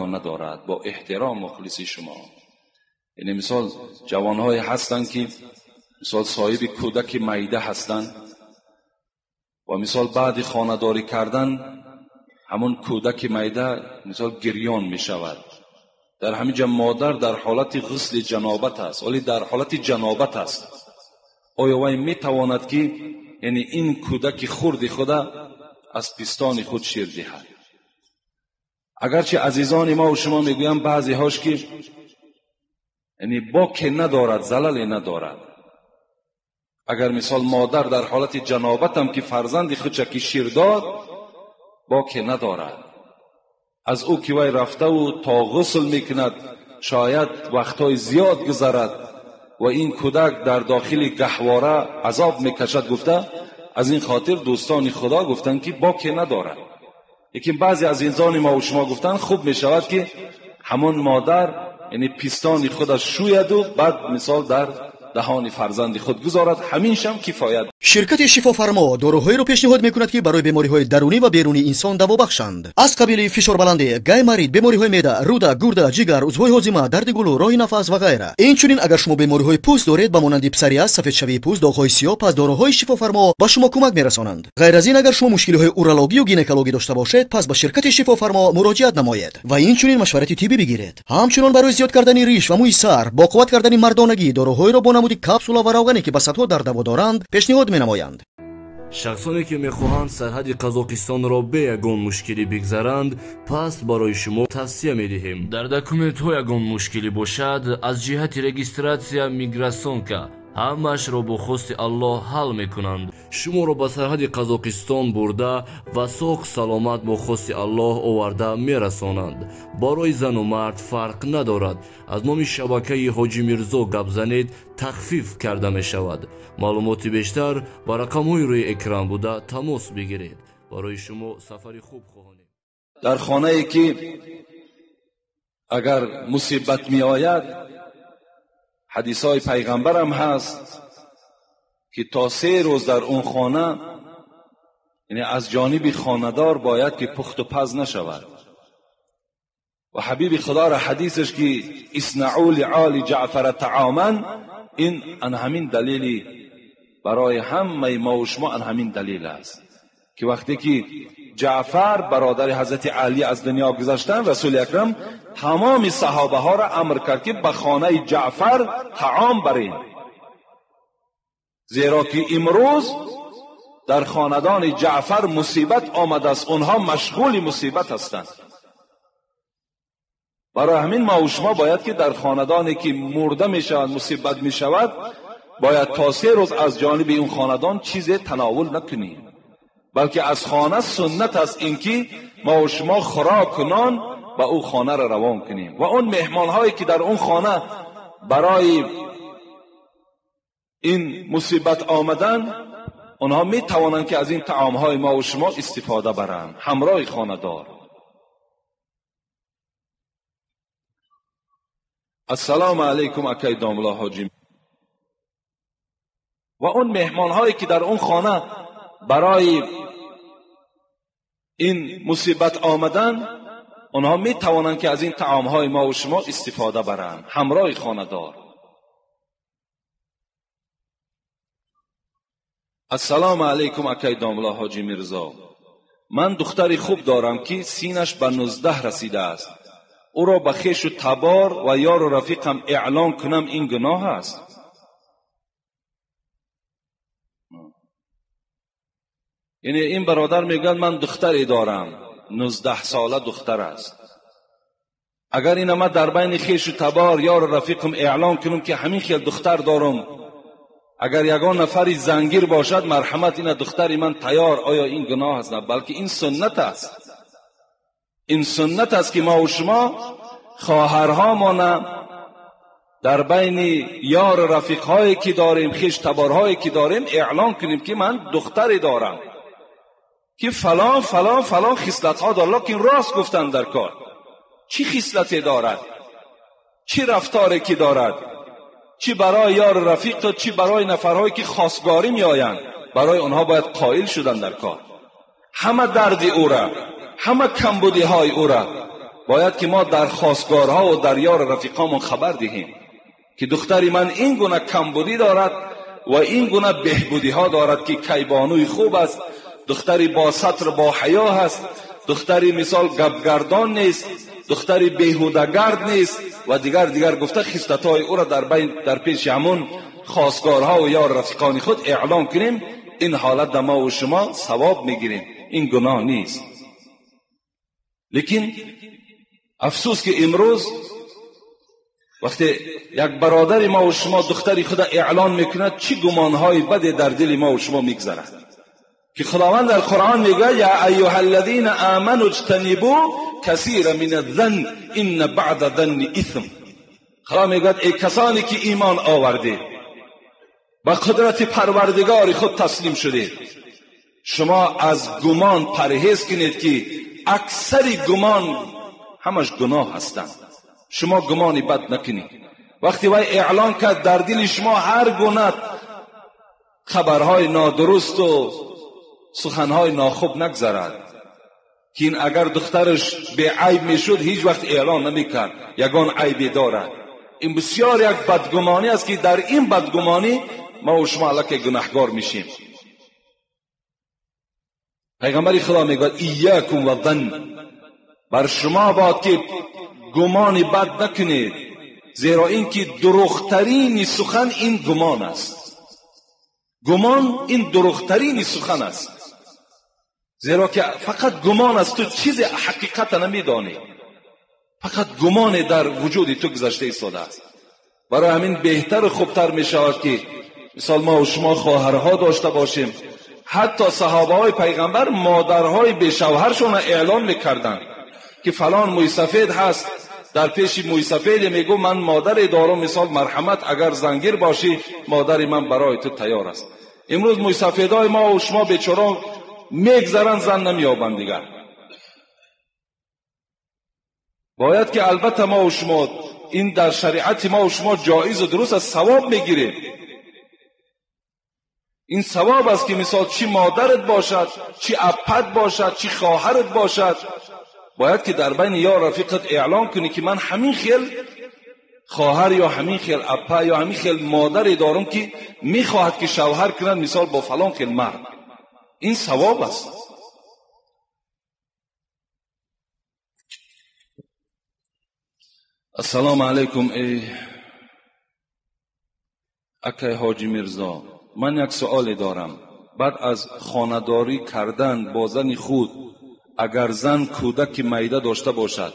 Ё надорад бо эҳтиром мухлиси шумо. Яъне мисол ҷавонҳое ҳастанд, ки мисол соҳиби кӯдаки майда ҳастанд ва мисол баъди хонадорӣ кардан ҳамон кӯдаки майда мисол гирён мешавад. Дар ҳамин ҷо модар дар ҳолати ғусли ҷанобат аст, вале дар ҳолати ҷанобат аст. Оё вай метавонад, ки яъне ин кӯдаки хурди худа аз пистони худ шир диҳад? Агарчи азизони мо шумо мегӯянд баъзеҳош, ки яъне боке надорад, залале надорад. Агар мисол модар дар ҳолати ҷанобатам ки фарзанди худша ки шир дод, боке надорад. Аз ӯ ки вай рафтаву то ғусл мекунад, шояд вақтҳои зиёд гузарад ва ин кӯдак дар дохили гаҳвора азоб мекашад гуфта, аз ин хотир дӯстони Худо гуфтанд, ки боке надорад. Лекин баъзе аз инсони мо шумо гуфтанд, хуб мешавад, ки ҳамон модар яъне пистони худаш шӯяду баъд мисол дар даҳони фарзанди худ гузорад, ҳаминшам кифоят. Ширкати Шифофармо доруҳоеро пешниҳод мекунад, ки барои бемориҳои дарунӣ ва берунии инсон даво бахшанд, аз қабили фишорбаландӣ, гайморит, бемориҳои меъда, рӯда, гурда, ҷигар, узвҳои ҳозима, дарди гулӯ, роҳи нафас ва ғайра. Инчунин агар шумо бемориҳои пӯст доред, ба монанди псориаз, сафедшавии пӯст, доғҳои сиёҳ, пас доруҳои Шифофармо ба шумо кӯмак мерасонанд. Ғайр аз ин, агар шумо мушкилиҳои урологию гинекологӣ дошта бошед, пас ба ширкати Шифофармо муроҷиат намоед ва инчунин машварати тиббӣ бигиред. Ҳамчунон барои зиёд кардани риш ва мӯи сар, бо қувват кардани мардонагӣ доруҳоеро бо намуди капсула ва равғане, ки ба садҳо дард даво доранд, пешниҳод менамоянд. Шахсоне, ки мехоҳанд сарҳади Қазоқистонро бе ягон мушкилӣ бигзаранд, пас барои шумо тавсия медиҳем. Дар документҳо ягон мушкилӣ бошад, аз ҷиҳати регистрация, миграционка, ҳамаашро бо хости Аллоҳ ҳал мекунанд. Шуморо ба сарҳади Қазоқистон бурда ва соғ саломат бо хости Аллоҳ оварда мерасонанд. Барои зану мард фарқ надорад. Аз номи шабакаи Ҳоҷи Мирзо гап занед, тахфиф карда мешавад. Маълумоти бештар ба рақамҳои рӯи экран буда тамос бигиред. Барои шумо сафари хуб хоҳонем. Дар хонае ки агар мусибат меояд, ҳадисҳои пайғамбарам ҳаст, ки то 3 рӯз дар он хона, яъне аз ҷониби хонадор бояд ки пухту паз нашавад. Ва ҳабиби Худоро ҳадисаш, ки اصنعوا لآل جعفر طعاما, ин ан ҳамин далели барои ҳамаи мо шумо, ан ҳамин далел аст, ки вақте ки Ҷаъфар бародари ҳазрати Алӣ аз дунё гузаштанд, Расули Акрам тамоми саҳобаҳоро амр кард, ки ба хонаи Ҷаъфар таом баред, зеро ки имрӯз дар хонадони Ҷаъфар мусибат омадааст, онҳо машғули мусибат ҳастанд. Барои ҳамин мо шумо бояд ки дар хонадоне ки мурда мешавад, мусибат мешавад, бояд то 3 рӯз аз ҷониби он хонадон чизе тановул накунем, балки аз хона суннат аст ин ки мо шумо хӯрок нон ба ӯ хонаро равон кунем ва он меҳмонҳое ки дар он хона барои ин мусибат омадан, онҳо метавонанд, ки аз ин таомҳои мо шумо истифода баранд ҳамроҳи хонадор. Ассалому алайкум, акай домла Ҳоҷи. Ва он меҳмонҳое ки дар он хона барои ин мусибат омадан, онҳо метавонанд, ки аз ин таомҳои мо шумо истифода баранд ҳамроҳи хонадор. Ассалому алайкум, акай домла Ҳоҷи Мирзо. Ман духтари хуб дорам, ки синаш ба 19 расидааст. Ӯро ба хешу табор ва ёру рафиқам эълон кунам, ин гуноҳ аст? Яъне ин бародар мегӯяд: ман духтаре дорам, 19 сола духтар аст. Агар ина ман дар байни хешу табор, ёру рафиқам эълон кунам, ки ҳамин хел духтар дорам, агар ягон нафари зангир бошад, марҳамат, ина духтари ман тайёр, оё ин гуноҳ аст? На, балки ин суннат аст. Ин суннат аст, ки мо шумо хоҳарҳомона дар байни ёру рафиқҳое ки дорем, хеш таборҳое ки дорем, эълон кунем, ки ман духтаре дорам, ки фалон, фалон, фалон хислатҳо дорад. Лекин рост гуфтан дар кор, чӣ хислате дорад, чӣ рафторе ки дорад, чӣ барои ёру рафиқ, чӣ барои нафарҳое ки хостгорӣ меоянд, барои онҳо бояд қоил шудан дар кор. Ҳама дарди ӯра, ҳама камбудиҳои ӯра باید که ما در خواستگارها و در یار رفیقامون خبر دهیم که دختری من این گونه کمبودی دارد و این گونه بهبودی ها دارد که کیبانوی خوب است، دختری با ستر با حیا هست، دختری مثال گپگردان نیست، دختری بیهوده‌گرد نیست و دیگر دیگر گفته خصلت‌های او را در پیش همون خواستگارها و یار رفیقان خود اعلام کنیم. این حالت ما و شما ثواب میگیریم، این گناه نیست. لیکن افسوس که امروز وقتی یک برادر ما و شما دختری خود اعلان میکند، چی گمانهای بد در دل ما و شما میگذرد که خداوند در قرآن میگه یا ایها الذین آمنوا اجتنبوا کثیر من الظن ان بعد الظن اثم. خدا میگه ای کسانی که ایمان آوردید، با قدرت پروردگار خود تسلیم شدید، شما از گمان پرهیز کنید که اکثر گمان همش گناه هستند. شما گمانی بد نکنید. وقتی وی اعلان کرد در دل شما هر گونه خبرهای نادرست و سخنهای ناخوب نگذرد که این اگر دخترش به عیب میشد هیچ وقت اعلان نمیکرد، یگان عیبی دارد. این بسیار یک بدگمانی است که در این بدگمانی ما و شما الکی گناهگار میشیم. پیغمبر خدا میگوید ایاکم و ظن، بر شما باد که گمان بد نکنید، زیرا اینکه دروغترین سخن این گمان است. گمان این دروغترین سخن است، زیرا که فقط گمان است، تو چیز حقیقت نمیدانی، فقط گمان در وجود تو گذشته ایستاده است. برای همین بهتر و خوبتر می شود که مثال ما و شما خواهرها داشته باشیم. حتی صحابه های پیغمبر مادرهای بی‌شوهرشون اعلان میکردند که فلان موی سفید هست، در پیش موی سفید میگو من مادر دارم، مثال مرحمت اگر زنگیر باشی مادر من برای تو تیار است. امروز موی سفیدای ما و شما بیچاره میگذرن، زن نمیابند دیگر. باید که البته ما و شما این در شریعت ما و شما جایز و درست است، ثواب میگیریم. این ثواب است که مثال چی مادرت باشد، چی اپت باشد، چی خواهرت باشد، باید که در بین یا رفیقت اعلان کنی که من همین خیل خواهر یا همین خیل اپا یا همین خیل مادری دارم که میخواهد که شوهر کند مثال با فلان خیل مرد. این ثواب است. السلام علیکم ای اکای حاجی میرزا، من یک سؤال دارم. بعد از خانه‌داری کردن با زن خود، اگر زن کودک میده داشته باشد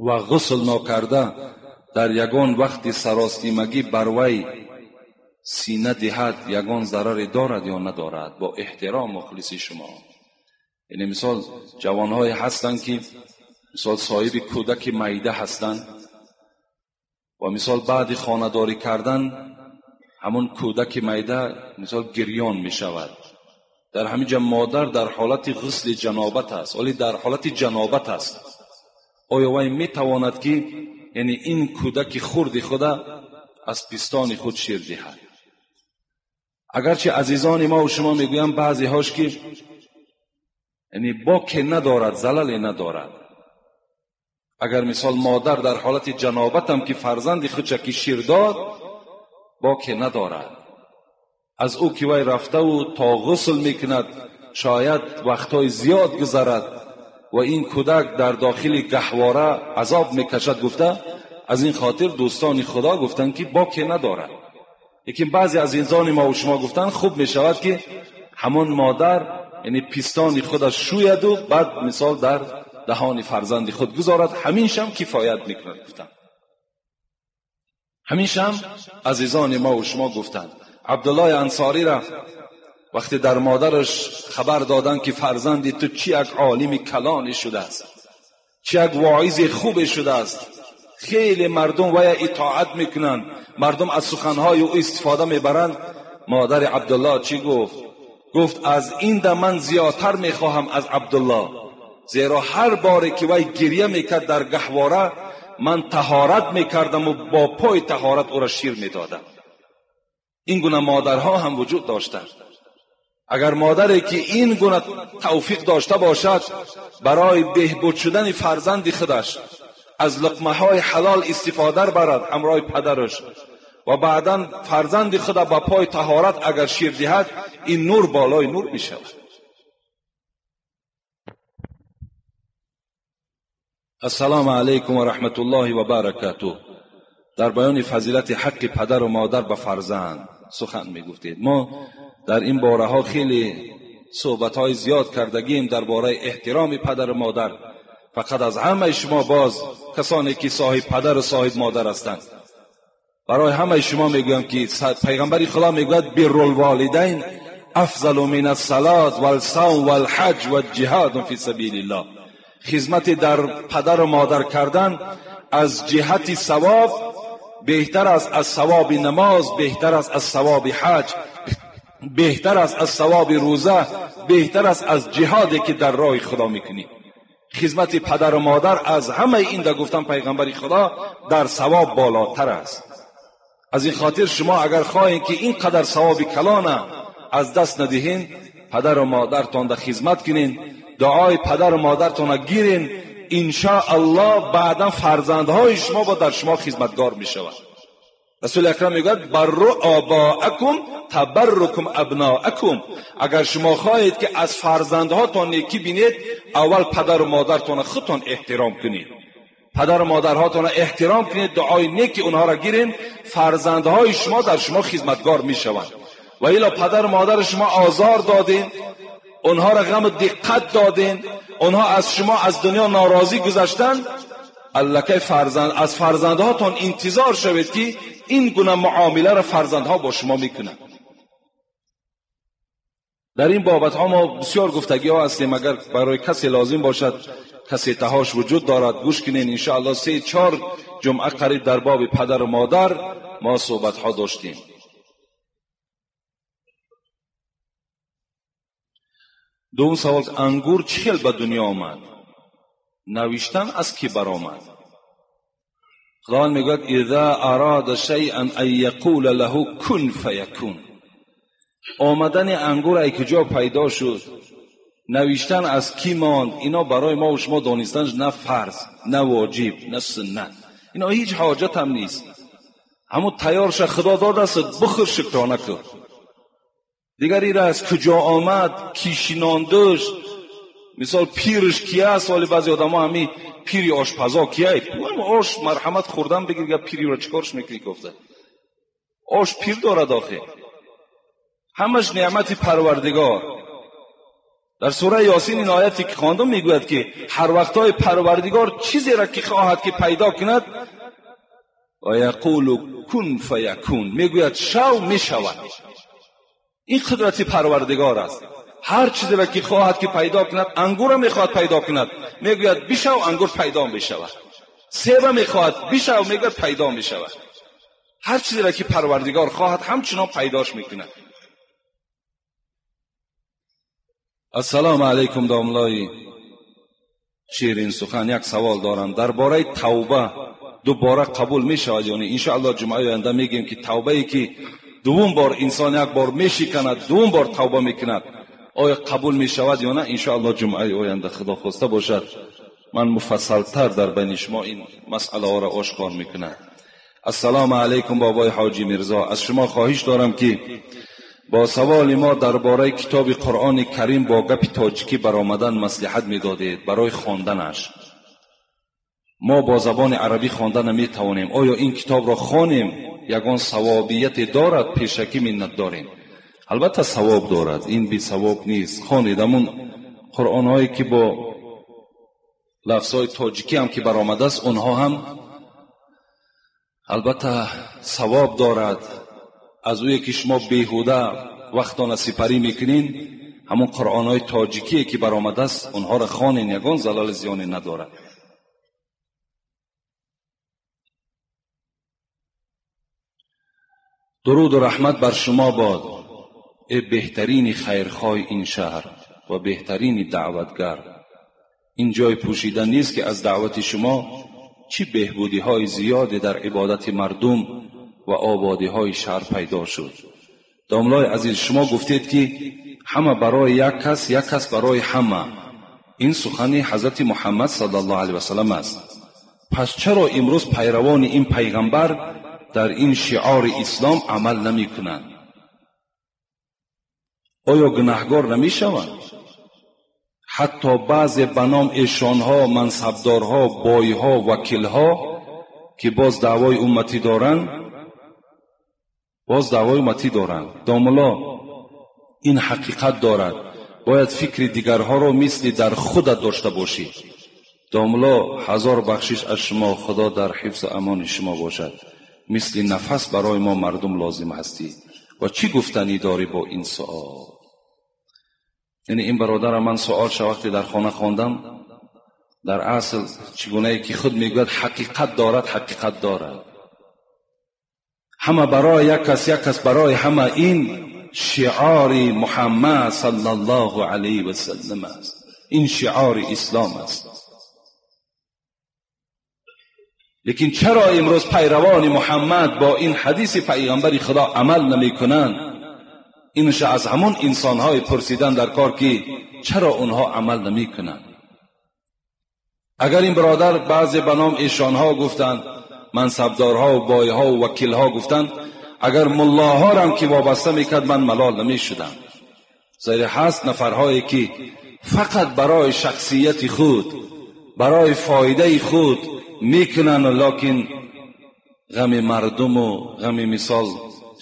و غسل ناکرده در یگان وقت سراستیمگی بر وی سینه دهد، یگان ضرر دارد یا ندارد؟ با احترام مخلص شما. یعنی مثال جوانهای هستند که مثال صاحب کودک میده هستند و مثال بعد خانه‌داری کردن همون کودک میده مثال گریان می شود. در همینجا مادر در حالت غسل جنابت است، ولی در حالت جنابت است. آیا وی می تواند که یعنی این کودک خرد خود از پستان خود شیر دهد؟ اگرچه عزیزان ما و شما میگویم بعضی هاش که یعنی باک ندارد، زلل ندارد. اگر مثال مادر در حالت جنابت هم که فرزند خود که شیر داد، باک ندارد. از او که وی رفته و تا غسل میکند شاید وقتهای زیاد گذرد و این کودک در داخل گهواره عذاب میکشد. گفته از این خاطر دوستان خدا گفتند که باک ندارد. لیکن بعضی از انسان ما و شما گفتن خوب میشود که همون مادر یعنی پستان خودش شوید و بعد مثال در دهان فرزند خود گذارد، همینش هم کفایت میکند. گفتن همیشه هم عزیزان ما و شما گفتند. عبدالله انصاری را وقتی در مادرش خبر دادن که فرزندی تو چی یک عالم کلانی شده است، چی یک واعظ خوب شده است، خیلی مردم وی اطاعت میکنند، مردم از سخنهای او استفاده میبرند. مادر عبدالله چی گفت؟ گفت از این ده من زیادتر میخواهم از عبدالله، زیرا هر باری که وی گریه میکرد در گهواره من طهارت میکردم و با پای طهارت او را شیر میدادم. این گونه مادرها هم وجود داشتند. اگر مادری که این گونه توفیق داشته باشد برای بهبود شدن فرزند خودش از لقمه های حلال استفاده برد همراه پدرش و بعدا فرزند خود با پای طهارت اگر شیر دهد، این نور بالای نور می شود. السلام علیکم و رحمت الله و برکاته. در بیان فضیلت حق پدر و مادر به فرزند سخن می گفتید. ما در این باره ها خیلی صحبت های زیاد کردگیم درباره احترام پدر و مادر. فقط از همه شما باز کسانی که صاحب پدر و صاحب مادر هستند، برای همه شما میگویم که پیغمبر خدا میگوید بر الوالدین افضل من الصلاة والصوم والحج والجهاد فی سبیل الله. خدمت در پدر و مادر کردن از جهت ثواب بهتر است از ثواب نماز، بهتر است از ثواب حج، بهتر است از ثواب روزه، بهتر است از جهادی که در راه خدا میکنی. خدمت پدر و مادر از همه این در گفتن پیغمبر خدا در ثواب بالاتر است. از این خاطر شما اگر خواهید که اینقدر ثواب کلانه از دست ندهین، پدر و مادرتان در خدمت کنین، دعای پدر و مادرتان گیرین، انشاءالله بعدا فرزندهای شما با در شما خدمتگار می شود. رسول اکرم میگوید بروا آباءکم تبرکم ابناءکم. اگر شما خواهید که از فرزندهاتان نیکی بینید، اول پدر و مادرتان خودتان احترام کنید. پدر و مادرهاتان احترام کنید، دعای نیکی اونها را گیرین، فرزندهای شما در شما خدمتگار می شوند. و الا پدر و مادر شما آزار دادین، اونها را غم و دقت دادین، اونها از شما از دنیا ناراضی گذشتن، الکه فرزند از فرزندهاتان انتظار شوید که این گونه معامله را فرزندها با شما میکنند. در این بابت ها ما بسیار گفتگی ها هستیم. اگر برای کسی لازم باشد کسی تهاش وجود دارد گوش کنین. انشاءالله 3-4 جمعه قریب در باب پدر و مادر ما صحبت ها داشتیم. دوم سوال، انگور چخیل به دنیا آمد؟ نوشتن از کی برآمد؟ خداوند میگوید اذا اراد شیئا ان یقول له کن فیکون. آمدن انگور ای کجا پیدا شد، نوشتن از کی ماند، اینا برای ما و شما دانستن نه فرض، نه واجب، نه سنت، اینا هیچ حاجت هم نیست. همون تیارش خدا داده است، بخور شکرانه کن. دیگر ایره از کجا آمد، کی شیناندش، مثال پیرش کیه است. ولی بعضی آدم ها همی پیری آشپزا کیه، آش مرحمت خوردن بگیر، پیری را چیکارش میکنی؟ گفته آش پیر دارد آخه. همش نعمت پروردگار. در سوره یاسین این آیتی که خواندم میگوید که هر وقتای پروردگار چیزی را که خواهد که پیدا کند، و یقول کن فیکون، میگوید شو میشود. این قدرت پروردگار است. هر چیزی را که خواهد که پیدا کند، انگور را میخواهد پیدا کند، میگوید بشو، انگور پیدا میشود. سیب میخواهد بشو، میگوید پیدا میشود. هر چیزی را که پروردگار خواهد همچنان پیداش میکند. السلام علیکم داملای شیرین سخن، یک سوال دارم درباره توبه. دوباره قبول میشود؟ یعنی انشاءالله جمعه آینده میگیم که توبه ای که دوم بار انسان یک بار میشکند، دوم بار توبه میکند، آیا قبول میشود یا نه؟ انشاءالله جمعه آینده خدا خواسته باشد من مفصلتر در بین شما این مسئله ها را آشکار میکنم. السلام علیکم بابای حاجی میرزا، از شما خواهش دارم که با سوال ما درباره کتاب قرآن کریم با گپ تاجیکی برآمدن مصلحت میدادید برای خواندنش. ما با زبان عربی خواندن نمیتوانیم. آیا این کتاب را خوانیم یگان ثوابیت دارد؟ پیشکی منت داریم. البته ثواب دارد، این بی ثواب نیست. خوانید همون قرآن هایی که با لفظ های تاجیکی هم که برآمده است، اونها هم البته ثواب دارد. از اوی که شما بیهوده وقتان سپری میکنین، همون قرآن های تاجیکی که برآمده است اونها را خوانین، یگان زلال زیانی ندارد. درود و رحمت بر شما باد ای بهترین خیرخواه این شهر و بهترین دعوتگر. این جای پوشیده نیست که از دعوت شما چی بهبودی های زیادی در عبادت مردم و آبادی های شهر پیدا شد. داملای عزیز، شما گفتید که ҳама барои як кас, як кас барои ҳама. Ин сухани ҳазрати Муҳаммад саллаллоҳу алайҳи васаллам аст. Пас чаро имрӯз пайравони ин пайғамбар дар ин шиори ислом амал намекунанд? Оё гунаҳгор намешаванд? Ҳатто баъзе ба ном эшонҳо, мансабдорҳо, бойҳо, вакилҳо ки боз даъвои умматӣ доранд, боз даъвои умматӣ доранд. Домулло, ин ҳақиқат дорад. Бояд фикри дигарҳоро мисли дар худат дошта бошӣ. Домулло, ҳазор бахшиш аз шумо, Худо дар ҳифзу амони шумо бошад. Мисли нафас барои мо мардум лозим ҳастӣ. Ва чӣ гуфтанӣ дорӣ бо ин суол? Яъне ин бародарам ман суолша вақте дар хона хондам, дар асл чигунае ки худ мегӯяд ҳақиқат дорад, ҳақиқат дорад. Ҳама барои як кас, як кас барои ҳама. Ин шиори Муҳаммад саллаллоҳу алайҳи васаллам аст. Ин шиори ислом аст. Лекин чаро имрӯз пайравони Муҳаммад бо ин ҳадиси пайғамбари Худо амал намекунанд? Инша аз ҳамон инсонҳое пурсидан дар кор ки чаро онҳо амал намекунанд. Агар ин бародар баъзе ба ном эшонҳо гуфтанд, мансабдорҳо, бойҳо, вакилҳо гуфтанд, агар муллоҳорам ки вобаста мекард ман малол намешудам. Зеро ҳаст нафарҳое ки фақат барои шахсияти худ, барои фоидаи худ мекунанд, локин ғами мардуму ғами мисол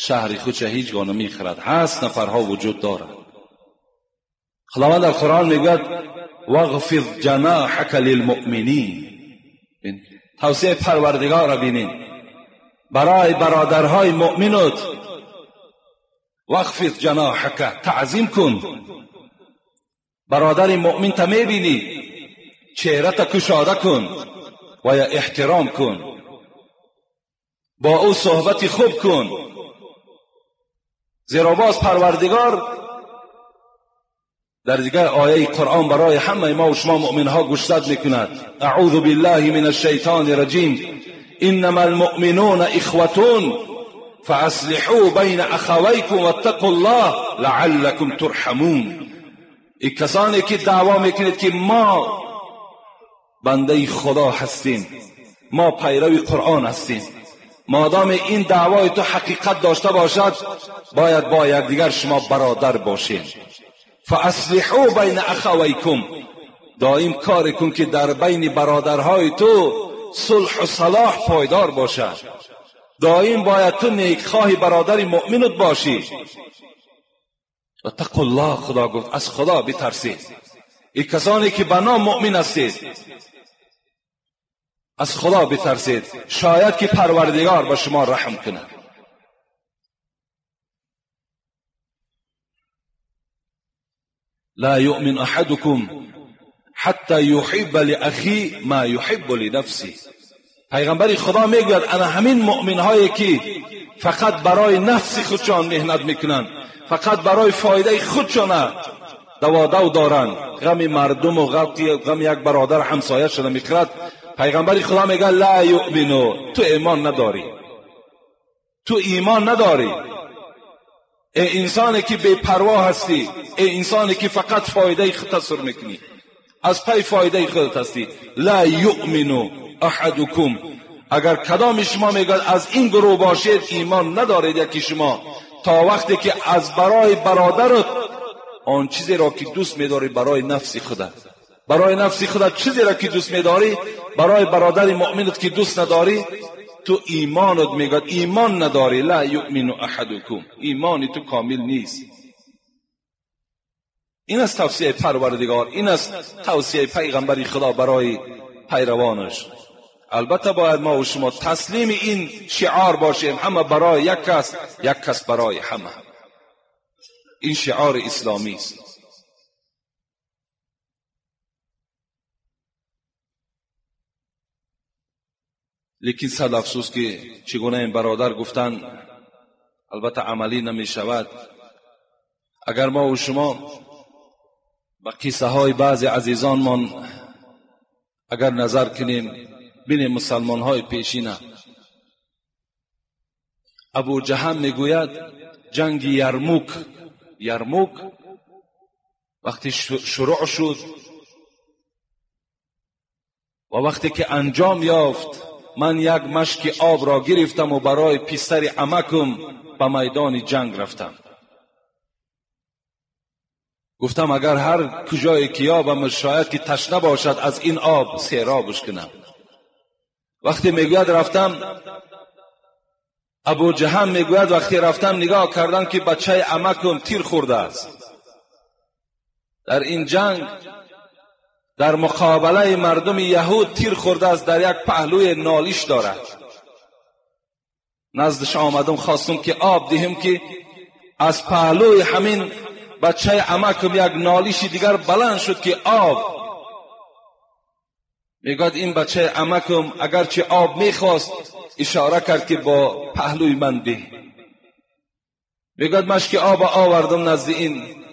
шаҳри худша ҳеҷ гоҳ намехӯрад. Ҳаст нафарҳо вуҷуд дорад. Худованд дар Қуръон мегӯяд вағфиз ҷаноҳака лилмуъминин. Тавсияи Парвардигорро бинед барои бародарҳои муъминот. вағфиз ҷаноҳака, таъзим кун. Бародари муъминта мебинӣ, чеҳрата кушода кун ва я эҳтиром кун, бо ӯ суҳбати хуб кун. Зеро боз Парвардигор дар дигар ояи Қуръон барои ҳамаи мо ва шумо муъминҳо гӯшзад мекунад. Аъузу биллаҳи мин ашшайтони раҷим. Иннама алмуъминуна ихватун фааслиҳу байна ахавайкум ваттақу ллоҳ лааллакум турҳамун. И касоне ки даъво мекунед ки мо бандаи Худо ҳастем, мо пайрави Қуръон ҳастем, модоме ин даъвои ту ҳақиқат дошта бошад, бояд бо якдигар шумо бародар бошед. фааслиҳу байна ахавайкум, доим коре кун ки дар байни бародарҳои ту сулҳу салоҳ пойдор бошад. Доим бояд ту некхоҳи бародари муъминут бошӣ. ваттақуллоҳ, Худо гуфт аз Худо битарсед. И касоне ки ба ном муъмин ҳастед, аз Худо битарсед, шояд ки Парвардигор ба шумо раҳм кунад. لا يؤمن أحدكم حتى يحب لأخيه ما يحب لنفسه. پیغمبر خدا میگوید انا همین مؤمن هایی که فقط برای نفس خودشان مهنت میکنند، فقط برای فایده خودشان دوادو دارند، غم مردم و غم یک برادر همسایه شده میخورد. پیغمبر خدا میگه لا یؤمنو، تو ایمان نداری، تو ایمان نداری. ای انسانی که بی پروا هستی، ای انسانی که فقط فایده خودت سر میکنی، از پی فایده خودت هستی. لا یؤمنو احدکم، اگر کدام شما میگه از این گروه باشید ایمان ندارید یکی شما، تا وقتی که از برای برادرت آن چیزی را که دوست میداری برای نفس خودت، برای نفس خودت چیزی را که دوست میداری برای برادر مؤمنت که دوست نداری، تو ایمانت میگه ایمان نداری. لا یؤمن احدکم، ایمان تو کامل نیست. این است توصیه پروردگار، این است توصیه پیغمبر خدا برای پیروانش. البته باید ما و شما تسلیم این شعار باشیم، همه برای یک کس، یک کس برای همه. این شعار اسلامی است. لیکن صد افسوس که چگونه این برادر گفتن البته عملی نمی شود. اگر ما و شما به قصه های بعضی عزیزانمان اگر نظر کنیم، بینیم مسلمان های پیشینه. ابو جهم میگوید جنگ یرموک، یرموک وقتی شروع شد و وقتی که انجام یافت، من یک مشک آب را گرفتم و برای پسر عمکم به میدان جنگ رفتم. گفتم اگر هر کجای که یابم شاید که تشنه باشد از این آب سیرابش کنم. وقتی میگوید رفتم، ابو جهم میگوید وقتی رفتم نگاه کردم که بچه عمکم تیر خورده است. در این جنگ در مقابله مردم یهود تیر خورده است، در یک پهلوی نالیش دارد. نزدش آمدم، خواستم که آب دهم که از پهلوی همین بچه عمکم یک نالیش دیگر بلند شد که آب. میگوید این بچه عمکم اگرچه آب میخواست اشاره کرد که با پهلوی من ده. میگوید مشک آب آوردم نزد این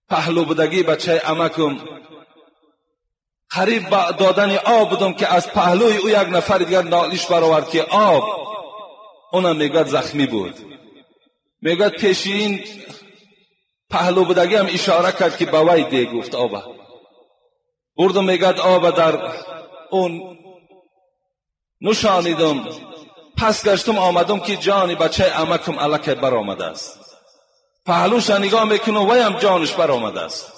پهلو بودگی بچه عمکم، قریب با دادن آب بودم که از پهلوی او یک نفر دیگر نالیش برآورد که آب. اونم میگوید زخمی بود. میگوید پیش این پهلو بودگی هم اشاره کرد که به وی ده، گفت آب بردم. میگوید آب در اون نشانیدم، پس گشتم آمدم که جان بچه عمکم الکی برآمده است. پهلوش نگاه میکنم وی هم جانش برآمده است.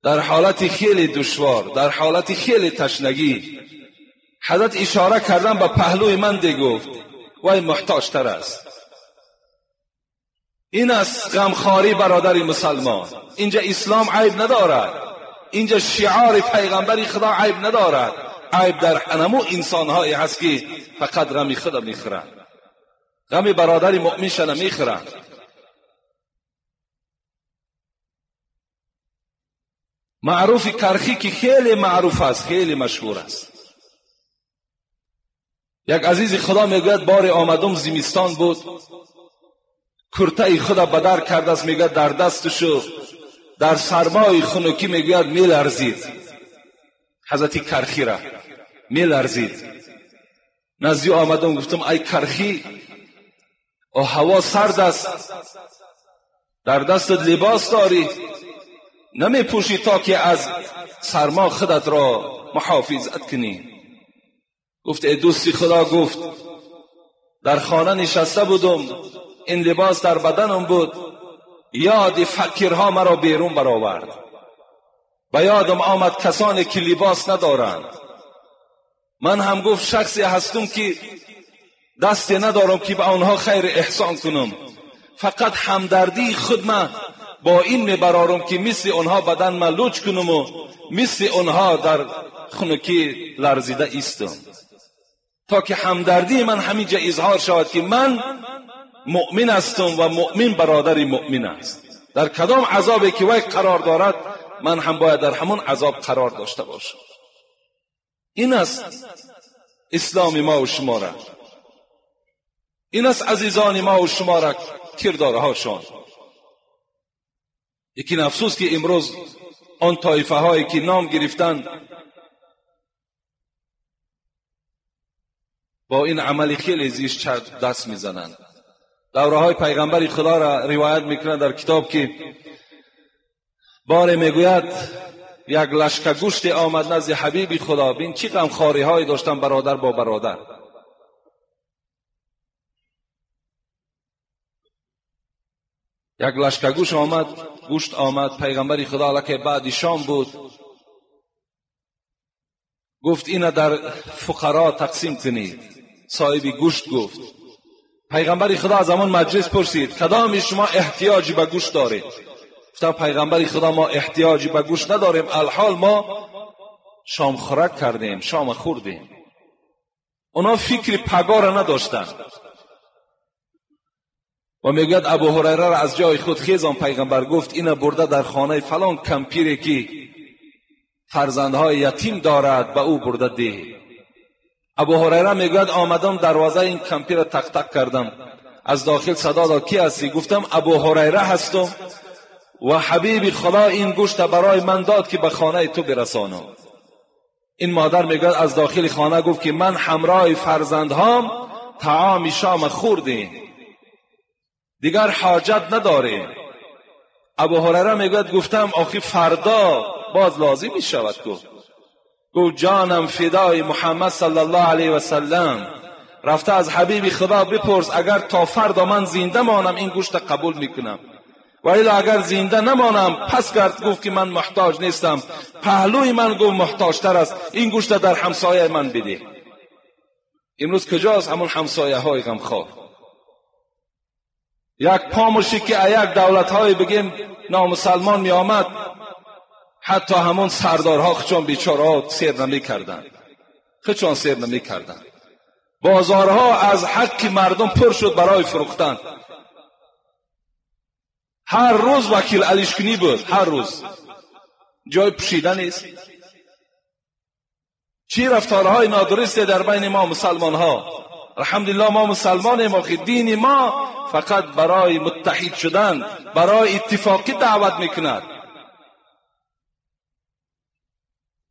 در حالت خیلی دشوار، در حالت خیلی تشنگی، حضرت اشاره کردن به پهلوی من ده، گفت وی محتاج تر است. این است غمخواری برادر مسلمان. اینجا اسلام عیب ندارد، اینجا شعار پیغمبری خدا عیب ندارد. عیب در انمو انسانهایی هست که فقط غم خدا میخورند، غم برادر مؤمنش نمیخورند. معروف کرخی که خیلی معروف است، خیلی مشهور است. یک عزیز خدا میگوید بار آمدم زمستان بود، کرته خدا بدر کرده است، میگوید در دستشو در سرمای خنکی میگوید میلرزید. حضرت کرخی را میلرزید. نزدی آمدم گفتم ای کرخی، او هوا سرد است، در دستت لباس داری، نمی پوشی تا که از سرما خودت را محافظت کنی. گفت ای دوستی خدا، گفت در خانه نشسته بودم، این لباس در بدنم بود، یاد فقیرها مرا بیرون برآورد. به یادم آمد کسانی که لباس ندارند. من هم گفت شخصی هستم که دستی ندارم که به آنها خیر احسان کنم، فقط همدردی خود من با این میبرارم که مثل آنها بدن من لوچ کنم و مثل آنها در خنکی لرزیده ایستم، تا که همدردی من همینجا اظهار شود که من مؤمن هستم و مؤمن برادر مؤمن است. در کدام عذابی که وی قرار دارد من هم باید در همون عذاب قرار داشته باشم. این است اسلام ما و شما را، این است عزیزان ما و شما را کردارهاشان. یکی افسوس که امروز آن طایفه هایی که نام گرفتند با این عمل خیلی زیشت دست میزنند. دوره های پیغمبر خدا را روایت میکنند در کتاب که باره میگوید یک لشکر گوشت آمد نزد حبیب خدا. بین چی غمخواری های داشتن برادر با برادر. یک لشکر گوشت آمد، گوشت آمد، پیغمبر خدا که بعد شام بود، گفت اینا در فقرا تقسیم کنید. صاحب گوشت گفت، پیغمبر خدا از همان مجلس پرسید کدام شما احتیاجی به گوشت دارید؟ گفتم پیغمبر خدا ما احتیاجی به گوشت نداریم، الحال ما شام خورک کردیم، شام خوردیم. اونا فکر پگاه نداشتند. و میگوید ابو هریره را از جای خود خیزان پیغمبر گفت اینا برده در خانه فلان کمپیری که فرزندهای یتیم دارد به او برده ده. ابو هریره میگوید آمدم دروازه این کمپیر را تق تق کردم، از داخل صدا داد کی هستی؟ گفتم ابو هریره هستم و حبیب خدا این گوشت برای من داد که به خانه تو برسانم. این مادر میگوید از داخل خانه گفت که من همراه فرزندهام طعام شام خوردیم، دیگر حاجت نداریم. ابو هریره میگوید گفتم آخی فردا باز لازم میشود. گفت جانم فدای محمد صلی الله علیه و سلم، رفته از حبیب خدا بپرس اگر تا فردا من زنده مانم این گوشت قبول میکنم، و الا اگر زنده نمانم پس کرد. گفت که من محتاج نیستم، پهلوی من گفت محتاجتر است، این گوشت در همسایه من بده. امروز کجاست همون همسایه های غمخوار؟ یک پاموشی که یک دولت های بگیم نامسلمان می آمد، حتی همون سردارها خودشان بیچاره سیر نمی کردن، خودشان سیر نمی کردن. بازارها از حق مردم پر شد برای فروختن. هر روز وکیل علیشکنی بود، هر روز جای پوشیده نیست. چی رفتارهای نادرست در بین ما مسلمان ها. الحمدلله ما مسلمانیم، آخه دین ما فقط برای متحد شدن، برای اتفاقی دعوت میکند،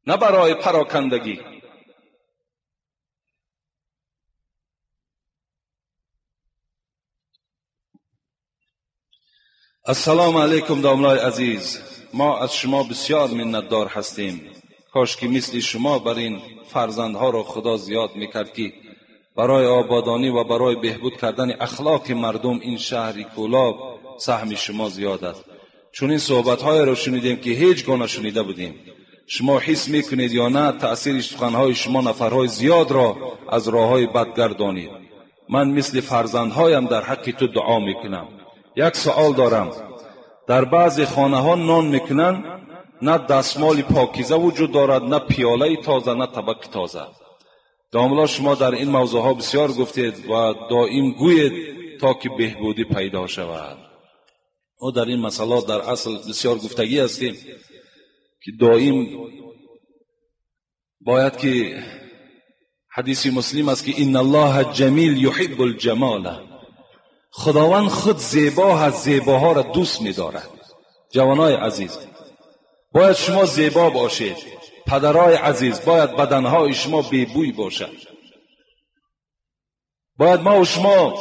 نه برای پراکندگی. السلام علیکم داملای عزیز، ما از شما بسیار منتدار هستیم. کاش که مثل شما بر این فرزندها را خدا زیاد میکرد که برای آبادانی و برای بهبود کردن اخلاق مردم این شهر کولاب سهم شما زیاد است. چون این صحبت‌های را شنیدیم که هیچ گونه شنیده بودیم. شما حس میکنید یا نه تأثیر سخنهای شما نفرهای زیاد را از راههای بد گردانید. من مثل فرزندهایم در حق تو دعا میکنم. یک سوال دارم، در بعضی خانه ها نان میکنن، نه دستمال پاکیزه وجود دارد، نه پیاله تازه، نه طبق تازه. داملا شما در این موضوع ها بسیار گفتید و دائم گویید تا که بهبودی پیدا شود. ما در این مسئله در اصل بسیار گفتگی هستیم که دائم باید که حدیث مسلم است که ان الله جمیل یحب الجمال، خداوند خود زیبا هست، زیباها را دوست می‌دارد. جوانای عزیز باید شما زیبا باشید. پدرای عزیز باید بدنهای شما بی‌بوی باشد. باید ما و شما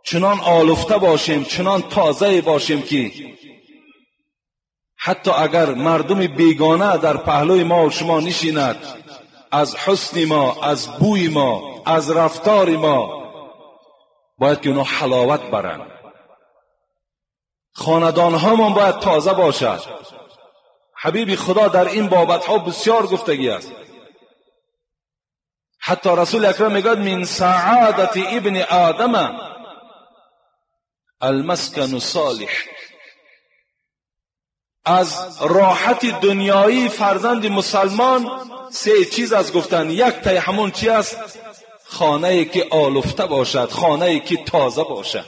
چنان آلفته باشیم، چنان تازه باشیم که حتی اگر مردم بیگانه در پهلوی ما و شما نشیند، از حسن ما، از بوی ما، از رفتار ما باید که اونا حلاوت برند. خاندان هامان باید تازه باشد. حبیب خدا در این بابت ها بسیار گفتگی است. حتی رسول اکرم میگوید من سعادت ابن آدم المسکن صالح، از راحت دنیایی فرزند مسلمان سه چیز از گفتن. یک تای همون چی است؟ خانه که آلفته باشد، خانه که تازه باشد.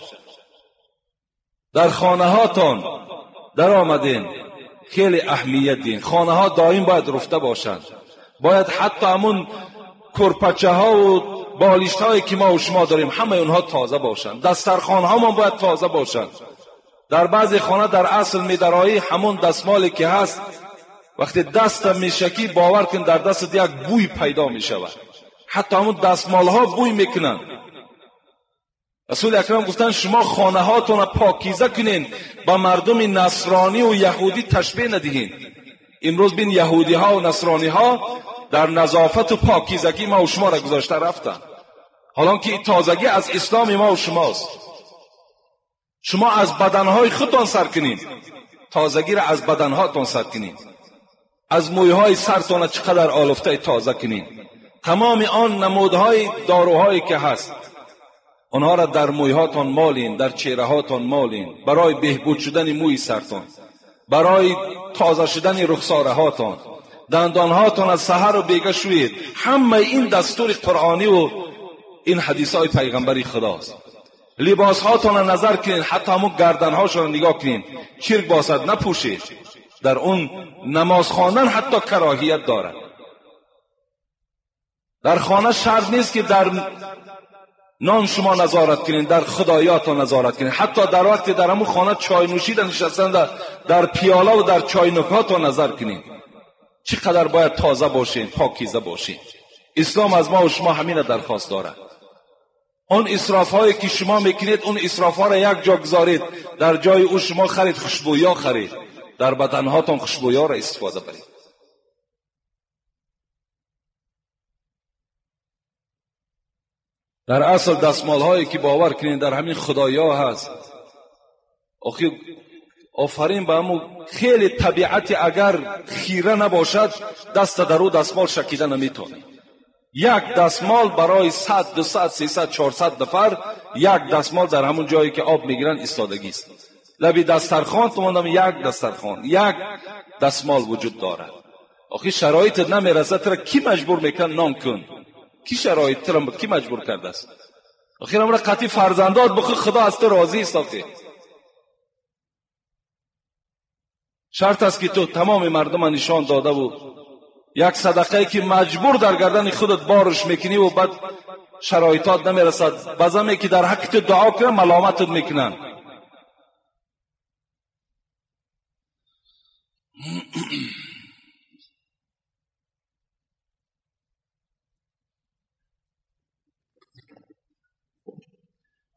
در خانه هاتان در آمدین خیلی اهمیت دین. خانه ها دائم باید رفته باشند. باید حتی همون کرپچه ها و بالشت هایی که ما و شما داریم همه اونها تازه باشند. دسترخوان ها ما باید تازه باشند. در بعضی خانه در اصل میدرایی همون دستمالی که هست وقتی دست میشکی باور کن در دست یک بوی پیدا میشود. حتی همون دستمال ها بوی میکنن. رسول اکرم گفتن شما خانه هاتون را پاکیزه کنین، با مردم نصرانی و یهودی تشبیه ندهین. امروز بین یهودی ها و نصرانی ها در نظافت و پاکیزگی ما و شما را گذاشته رفتن، حالا که تازگی از اسلام ما و شماست. شما از بدنهای خودتان سر کنین، تازگی را از بدنهاتان سر کنین، از مویهای سرتان چقدر آلفته تازه کنین. تمام آن نمودهای داروهایی که هست آنها را در مویهاتان مالین، در چهرهاتان مالین، برای بهبود شدن موی سرتان، برای تازه شدن رخسارهاتان، دندانهاتان از سحر و بیگه شوید. همه این دستور قرآنی و این حدیث های پیغمبری خداست. لباس هاتان را نظر کنین، حتی همون گردنهاشان را نگاه کنین، چرک باشد نپوشید. در اون نماز خواندن حتی کراهیت دارد. در خانه شرط نیست که در نان شما نظارت کنین، در خدایاتان نظارت کنین. حتی در وقتی در همون خانه چای نوشیدن نشستن در پیاله و در چای نکاتان نظر کنین. چقدر باید تازه باشین، پاکیزه باشین. اسلام از ما و شما همین درخواست دارد. Он исрофҳое ки шумо мекунед, он исрофҳоро як ҷо гузоред, дар ҷои ӯ шумо харид хушбӯё харид, дар баданҳотон хушбӯёро истифода баред. Дар асл дастмолҳое ки бовар кунед дар ҳамин худоё ҳаст. Охир офарин ба ҳамун хеле табиати агар хира набошад, даста дар ӯ дастмол шакида наметавонӣ. Як дастмол барои 100, 200, 300, 400 нафар як дастмол дар ҳамун ҷое ки об мегиранд истодагист. Лаби дастархон тумонам як дастархон, як дастмол вуҷуд дорад. Охир шароитат намерасад, тура ки маҷбур мекунад нон кун? Ки шароит тура ки маҷбур кардааст? Охир амра қатъи фарзандот бихӯр, Худо аз ту розист. Охир шарт аст ки ту тамоми мардума нишон додаву як садақае ки маҷбур дар гардани худат борш мекунӣ ва баъд шароитот намерасад, баъзаме ки дар ҳаққи ту дуо кунанд, маломатат мекунанд.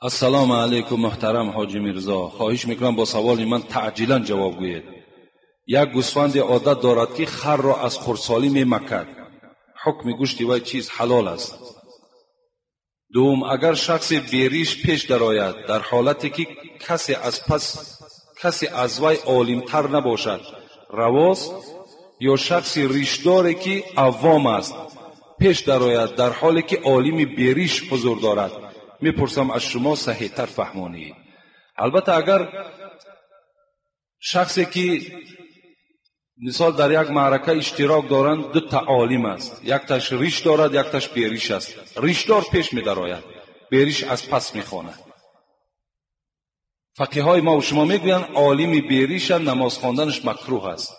Ассалому алайкум муҳтарам ҳоҷи Мирзо, хоҳиш мекунам бо саволи ман таъҷилан ҷавоб гӯед. Як гӯсфанде одат дорад ки харро аз хурдсолӣ мемакад. Ҳукми гӯшти вай чиз ҳалол аст? Дуввум, агар шахсе бериш пеш дарояд дар ҳолате ки касе аз пас касе аз вай олимтар набошад, равост? Ё шахси ришдоре ки аввом аст пеш дарояд дар ҳоле ки олими бериш ҳузур дорад? Мепурсам аз шумо саҳиҳтар фаҳмонед. Албатта агар шахсе ки мисол дар як маърака иштирок доранд, ду та олим аст, якташ риш дорад, якташ бериш аст. Ришдор пеш медарояд, бериш аз пас мехонад. Фақиҳои мо шумо мегӯянд олими бериша намоз хонданаш макрӯҳ аст.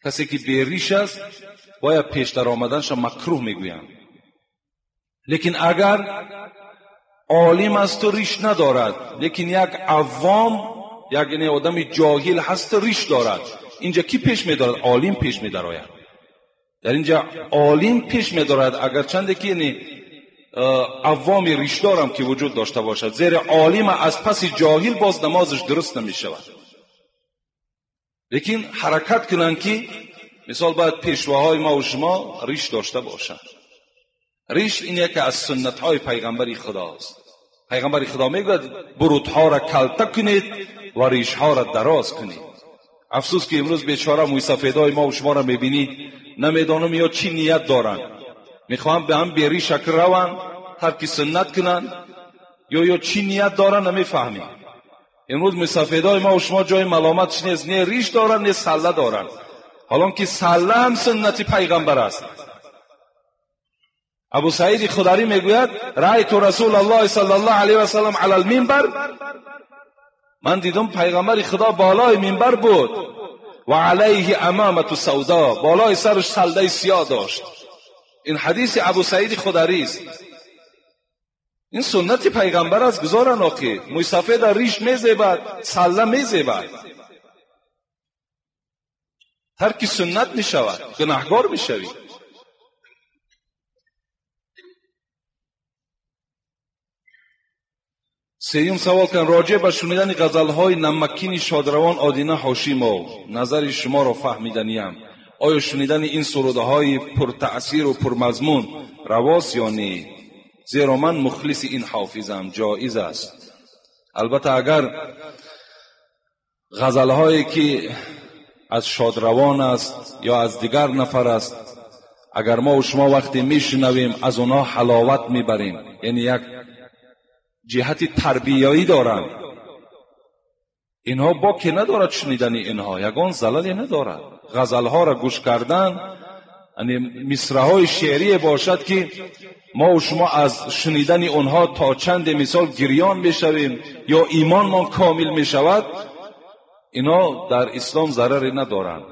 Касе ки бериш аст бояд пеш даромаданаш макрӯҳ мегӯянд. Лекин агар олим асту риш надорад, лекин як аввом, як одами ҷоҳил ҳасту риш дорад, инҷа ки пеш медорад? Олим пеш медарояд. Дар инҷа олим пеш медорад, агарчанде ки аввоми ришдорам ки вуҷуд дошта бошад, зеро олима аз паси ҷоҳил боз намозаш дуруст намешавад. Лекин ҳаракат кунанд ки мисол бояд пешвоҳои ма ва шумо риш дошта бошанд. Риш ин яке аз суннатҳои пайғамбари Худост. Пайғамбари Худо мегӯяд бурутҳоро калта кунед ва ришҳоро дароз кунед. Афсӯс ки имрӯз бечора мӯйсафедҳои мо ва шуморо мебинӣ, намедонам ё чӣ ният доранд. Мехоҳанд ба ҳам беришак раванд, тарки суннат кунанд, ё чӣ ният доранд намефаҳмем. Имрӯз мӯйсафедҳои мо ва шумо ҷои маломатш нест, не риш доранд, не салла доранд. ҳолон ки салла ҳам суннати пайғамбар аст. Абу Саиди Хударӣ мегӯяд раайту Расулаллоҳи саллаллоҳу алайҳи васаллам алал минбар, ман дидам пайғамбари Худо болои минбар буд ва алайҳи амамату савдо, болои сараш салдаи сиёҳ дошт. Ин ҳадиси Абу Саиди Хударӣ аст. Ин суннати пайғамбар аст. Гузоран оқи мӯйсафеда риш мезебад, салла мезебад, тарки суннат мешавад, гунаҳгор мешавӣ. Сеюм савол кан роҷеъ ба шунидани ғазалҳои намакини шодравон Одина Ҳошимов назари шуморо фаҳмиданиям. Оё шунидани ин сурудаҳои пуртаъсиру пурмазмун равост ё не? Зеро ман мухлиси ин ҳофизам, ҷоиз аст. Албатта агар ғазалҳое ки аз шодравон аст ё аз дигар нафар аст, агар мо ва шумо вақте мешунавем аз онҳо ҳаловат мебарем, яъне як ҷиҳати тарбиявӣ доранд, инҳо боке надорад шунидани инҳо, ягон залале надорад. Ғазалҳоро гӯш кардан, яъне мисраҳои шеърие бошад ки мо ва шумо аз шунидани онҳо то чанде мисол гирён мешавем ё имонмон комил мешавад, инҳо дар ислом зараре надоранд.